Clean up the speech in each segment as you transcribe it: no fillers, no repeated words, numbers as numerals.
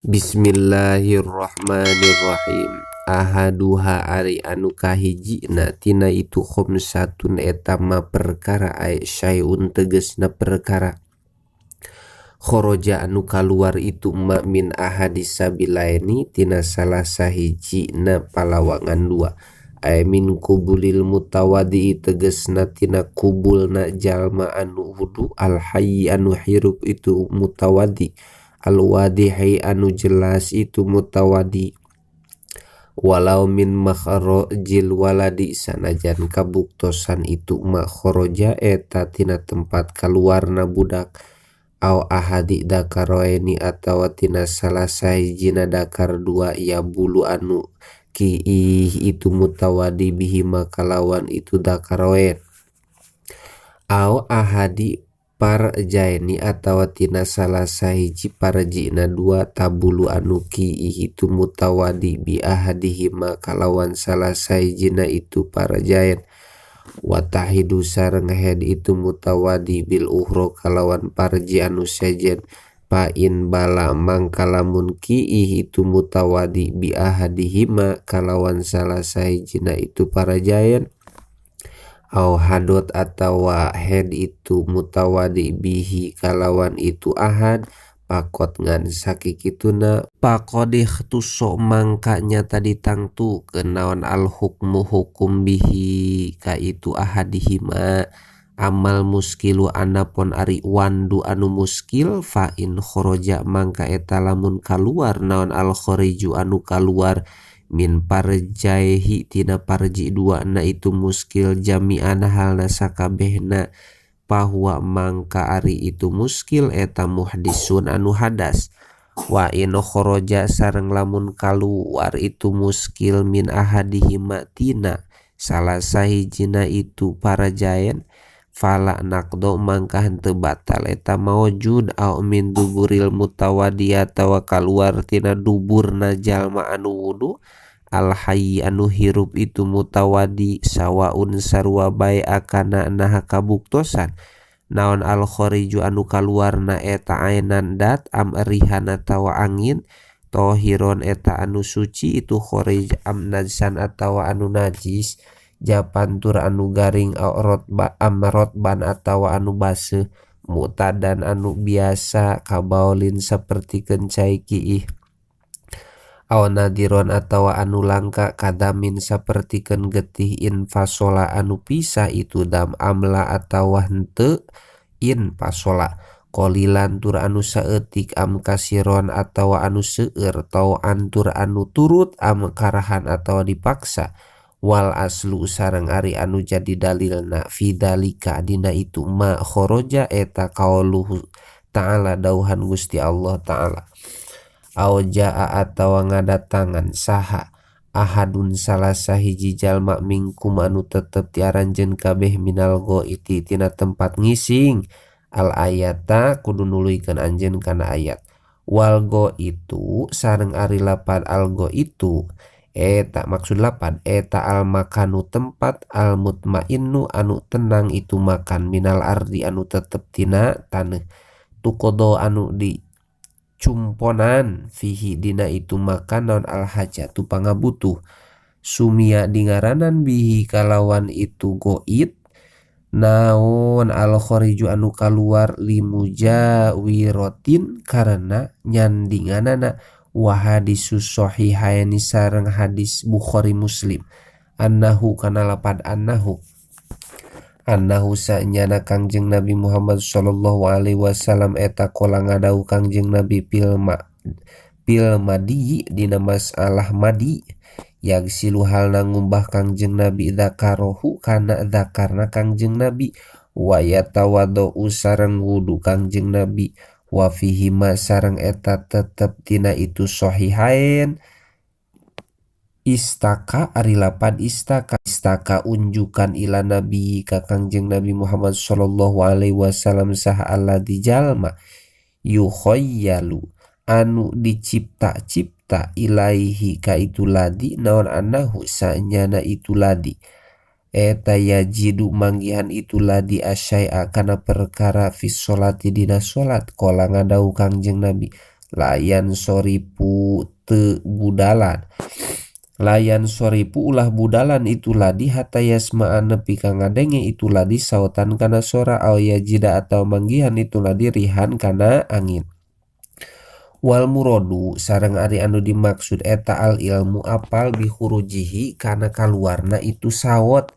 Bismillahirrahmanirrahim. Ahaduha ari anu kahijina tina itu khomsatun eta ma perkara ay syai'un tegesna perkara khoroja anu kaluar itu ma min ahadis sabilaini tina salah sahijina palawangan dua ay min kubulil mutawadi tegesna tina kubulna jalma anu wudu al hayy anu hirup itu mutawadi al-wadihi anu jelas itu mutawadi walau min makhrajil waladi sanajan kabuktosan itu makhroja eta tina tempat kaluarna budak au ahadi dakaroeni atawa tina salah sahijina dakar dua ya bulu anu kiih itu mutawadi bihi makalawan itu dakaroen au ahadi parjaeni atawa tina salah sahiji parjina dua tabulu anu kiih itu mutawadi bi ahadihima kalawan salah sahijina itu parjaen wa tahidu sareng head itu mutawadi bil uhro kalawan parji anu sejen pa in bala mangka lamun kiih itu mutawadi bi ahadihima kalawan salah sahijina itu parjaen au hadot atawa head itu mutawadi bihi kalawan itu ahad pakot ngan sakikituna paqodih tuso mangkanya tadi tangtu kenaon al hukmu hukum bihi ka itu ahadihima amal muskilu anapon ari wandu anu muskil fa in khoroja mangka eta lamun kaluar naon al khoriju anu kaluar min parjaihi tina parji dua na itu muskil jami'an halna sakabehna bahwa mangka ari itu muskil eta muhdisun anu hadas wa in khoroja sareng lamun kaluar itu muskil min ahadihima tina salah sahijina itu parajaen fala naqdo mangka henteu batal eta maujud au min duburil mutawadi atawa kaluar tina duburna jalma anu wudu al hayy anu hirup itu mutawadi sawaun sarua bae akana naha kabuktosan naon al khariju anu kaluarna eta ainan dat am rihan atawa angin tohiron eta anu suci itu kharij am najsan atawa anu najis japantur anu garing rotba am rotban atawa anu baseuh mutadan anu biasa kabaolin saperti kencai kiih aw nadiron atawa anu langka kadamin sapertikeun getih infasola anu pisah itu dam amla atawa henteu infasola qalilan tur anu saeutik am kasiron atawa anu seueur tauan tur anu turut am karahan atawa dipaksa wal aslu sareng ari anu jadi dalilna fidzalika dina itu ma khoroja eta qauluhu ta'ala dauhan Gusti Allah ta'ala au jaa atawa ngadatangan saha ahadun salah sahiji jalma mingkum anu tetep ti aranjeun kabeh minal ghaiti tina tempat ngising al ayata kudu nuluykeun anjeun kana ayat wal itu sareng ari lapad al itu eta maksud lapad eta al makanu tempat al mutmainnu anu tenang itu makan minal ardi anu tetep tina taneuh tuqodo anu di cumponan fihi dina itu makan naon al hajatu pangabutuh sumia dingaranan bihi kalawan itu goit naon al khariju anu kaluar limujawiratin karena nyandinganana wa hadisus sahihaini sareng hadis Bukhari Muslim annahu kana lapad annahu annahu sanyana Kangjeng Nabi Muhammad sallallahu alaihi wasallam eta kola ngadau Kangjeng Nabi pil madi dina masalah madi yagsilu halna ngumbah Kangjeng Nabi dzakarohu kana dzakarna Kangjeng Nabi wa yatawaddu sareng wudu Kangjeng Nabi wa fihi ma sareng eta tetep tina itu sahihain istaka ari lapad istaka istaka unjukan ila nabi ka Kangjeng Nabi Muhammad sallallahu alaihi wasallam saha alladzi jalma yukhayyalu anu dicipta-cipta ilaihi ka itu ladi naon annahu sanyana itu ladi eta yajidu manggihan itu ladi asyai'a kana perkara fi sholati dina salat qala ngadau Kangjeng Nabi Layan soripu teu budalan layan soripu ulah budalan itu ladi hatta yasma'a nepi ka ngadenge itu ladi sautan kana sora aw yajida atawa manggihan itu ladi rihan kana angin. Wal muradu sareng ari anu dimaksud eta al ilmu apal bi khurujihi kana kaluarna itu saot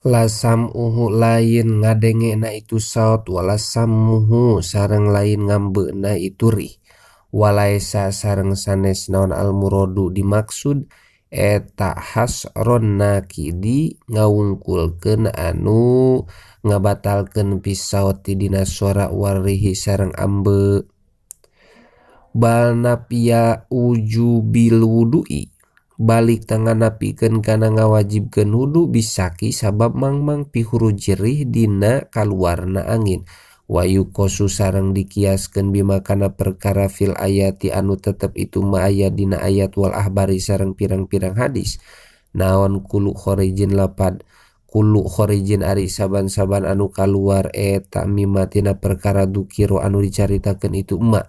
la sam'uhu lain ngadengena itu saot wala sammuhu sareng lain ngambeuna itu rih walaisa sareng sanes naon al muradu dimaksud eta hasron nakidi ngawungkulkeun anu ngabatalkeun pisaot dina sora warihi sareng ambe. Bal napiya wujubil wudu'i balik tangan napikeun kana ngawajibkeun wudu bisaki sabab mangmang pihurujirih dina kaluarna angin wa yuqasu sareng dikiaskeun bima kana perkara fil ayati anu tetep itu ma aya dina ayat wal ahbari sareng pirang-pirang hadis naon kulu khorijin lapad kulu khorijin ari saban-saban anu kaluar eta mimma tina perkara dukiro anu dicaritakeun itu ma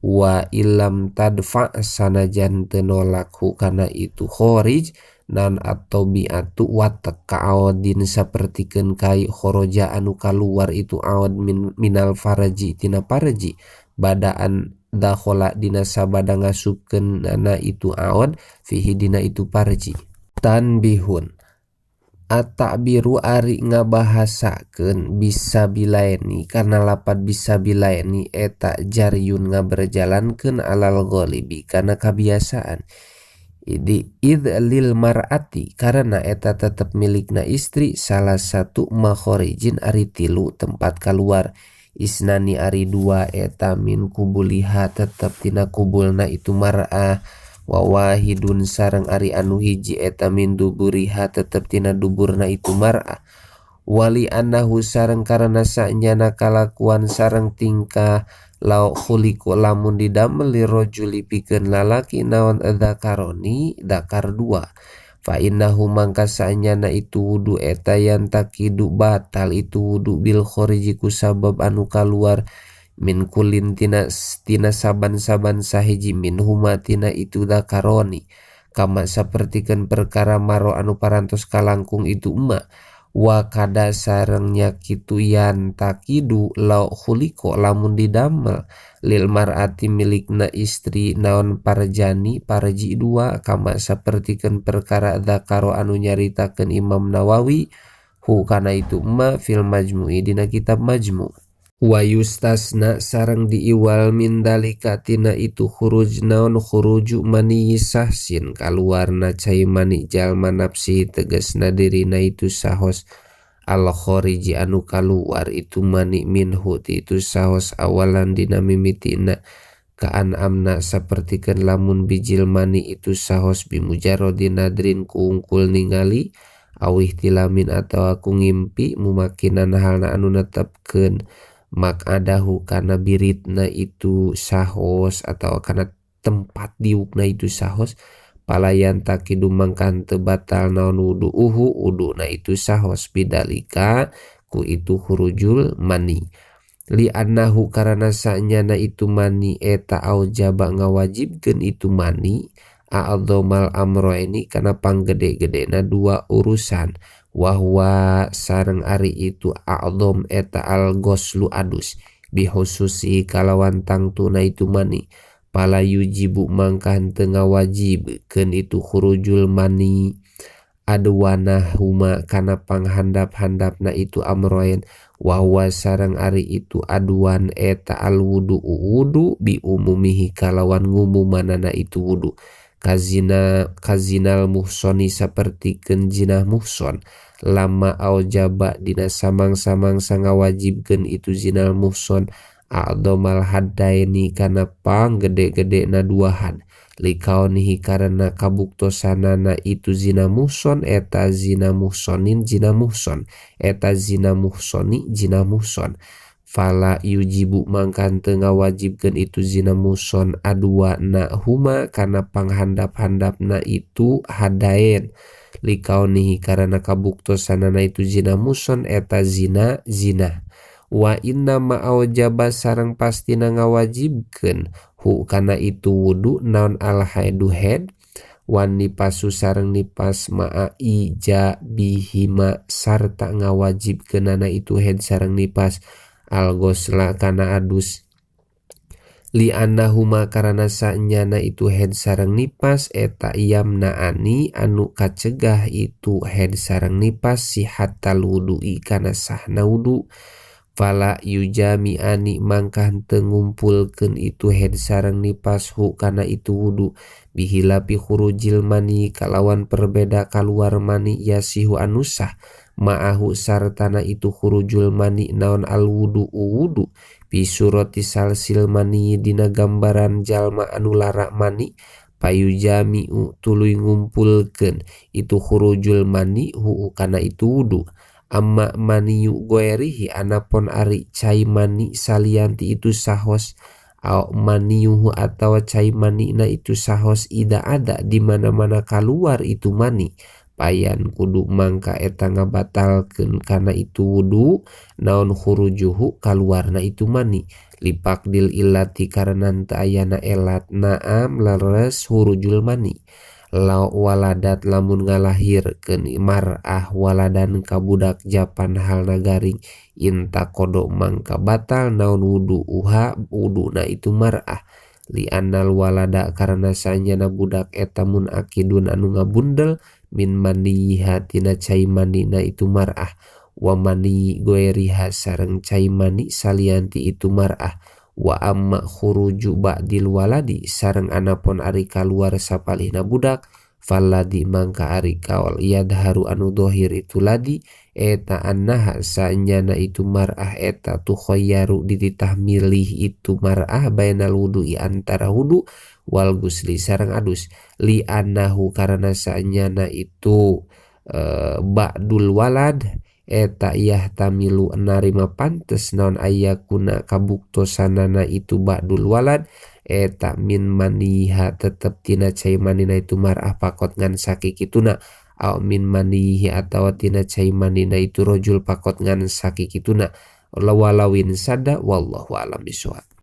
wa illam tadfa sanajan teu nolak hu kana itu khorij nan atau biatu watek kaaodin sapertikeun kai khoroja anu kaluar itu aod minal faraji tina paraji badaan dakhala dina sabada ngasupkeun nana itu aod fihi dina itu paraji. Tanbihun at-ta'biru ari ngabahasakeun bisa bilaeni karena lapad bisa bilaeni eta jaryun ngaberjalankeun alal ghalibi kana kabiasaan idi id lil mar'ati karena eta tetep milikna istri salah satu makhorijin ari tilu tempat kaluar isnani ari dua eta min kubuliha tetep tina kubulna itu mar'ah wa wahidun sareng ari anu hiji eta min duburiha tetep tina duburna itu mar'ah wali annahu sareng karena sanyana kalakuan sareng tingkah lau khuliqu lamun didamel lirajuli pikeun lalaki naon dzakaroni dzakar dua fa innahu mangka sanyana itu wudu eta yantakidu batal itu wudu bil khoriji ku sabab anu kaluar min kulin tina saban-saban sahiji min huma tina itu dzakaroni kama sapertikeun perkara maro anu parantos kalangkung itu emma wa kada sarengnya kitu yantakidu lau khuliqo lamun didamel lil mar'ati milikna istri naon parjani parji dua kama sapertikeun perkara dzakaro anu nyaritakeun Imam Nawawi hu kana itu emma fil majmu'i dina kitab majmu'. Wa yustasna sareng diiwal min dalika tina itu khuruj naon khuruju mani sahsin kaluarna cai mani jalma nafsi tegasna dirina itu sahos al khoriji anu kaluar itu mani minhu ti itu sahos awalan dina mimitina kaan amna sapertikeun lamun bijil mani itu sahos bimujarrodi nadrin kuungkul ningali awih tilamin atawa ku ngimpi mumakinan halna anu netepkeun makadahu kana biritna itu sahos atau kana tempat diukna itu sahos palayan takidu mangkan teu batal naon wudu'uhu wuduna itu sahos bidalika ku itu khurujul mani li annahu karana sanyana itu mani eta aujaba ngawajibkeun itu mani a'dhamal amroini kana panggede-gedena dua urusan wahwa sareng ari itu a'dham eta al ghuslu adus bihususi kalawan tangtuna itu mani pala yujibu mangka henteu ngawajibkeun itu khurujul mani adwana huma kana panghandap-handapna itu amroen wahwa sareng ari itu aduan eta al wudu wudu bi umumihi kalawan ngumumanana itu wudu kazina kazinal muhsoni sapertikeun jinah muhson lama aujaba dina samang-samang sangawajibkeun itu zinal muhson a'dhamal haddaini kana panggede-gedena dua had likaunihi karena kabuktosanana itu zina muhson eta zina muhsonin zina muhson eta zina muhsoni zina muhson fala yujibu mangkan teu ngawajibkeun itu zina muhson adua na huma kana panghandap-handapna itu hadaen likaunihi karena kabuktosanana itu zina muhson eta zina zina wa inna ma aujaba sareng pastina ngawajibkeun Hu kana itu wudu naon al haidu haid wan nipasu sareng nipas ma'a ijabihima sarta ngawajibkeunana itu haid sareng nipas al ghusla kana adus li annahuma karana sanyana itu haid sareng nipas eta yamnaani anu kacegah itu haid sareng nipas sihatal wudu'i kana sahna wudu fala yujami'ani mangkah teu ngumpulkeun itu haid sareng nipas hu kana itu wudu bihilapi khurujil mani kalawan perbeda kaluar mani yasihu anu sah ma'ahu sartana itu khurujul mani naon al wudu wudu bi surati salsil mani dina gambaran jalma anu lara mani payujami'u tuluy ngumpulkeun itu khurujul mani hu kana itu wudu amma maniyu goerihi anapon ari cai mani salianti itu sahos au maniyuhu atawa cai mani na itu sahos ida ada di mana-mana kaluar itu mani payan kudu mangka eta ngabatalkeun kana itu wudu naon khurujuhu kaluarna itu mani lipakdil illati karena teu ayana elat naam leres hurujul mani law waladat lamun ngalahirkeun mar'ah waladan ka budak japan halna garing intakodo mangka batal naon wuduha wuduna itu mar'ah li annal walada karena sanyana budak eta mun akidun anu ngabundel min maniha tina cai manina itu mar'ah wa mani goeriha sareng cai mani salianti itu mar'ah wa amma khuruju ba'dil waladi sareng anapon ari kaluar sapalihna budak faladi mangka ari kaol yadharu anu dohir itu ladi eta annaha sanyana itu mar'ah eta tukhayyaru dititah milih itu mar'ah bainal wudu'i antara wudu wal gusli sareng adus li annahu karena sanyana itu ba'dul walad eta yahtamilu narima pantes naon ayakuna kabuktosanana itu ba'dul walad eta min maniha tetep tina cai manina itu mar'ah pakot ngan sakikituna au min manihi atawa tina cai manina itu rojul pakot ngan sakikituna lawalawin sada wallahu alam bisawab.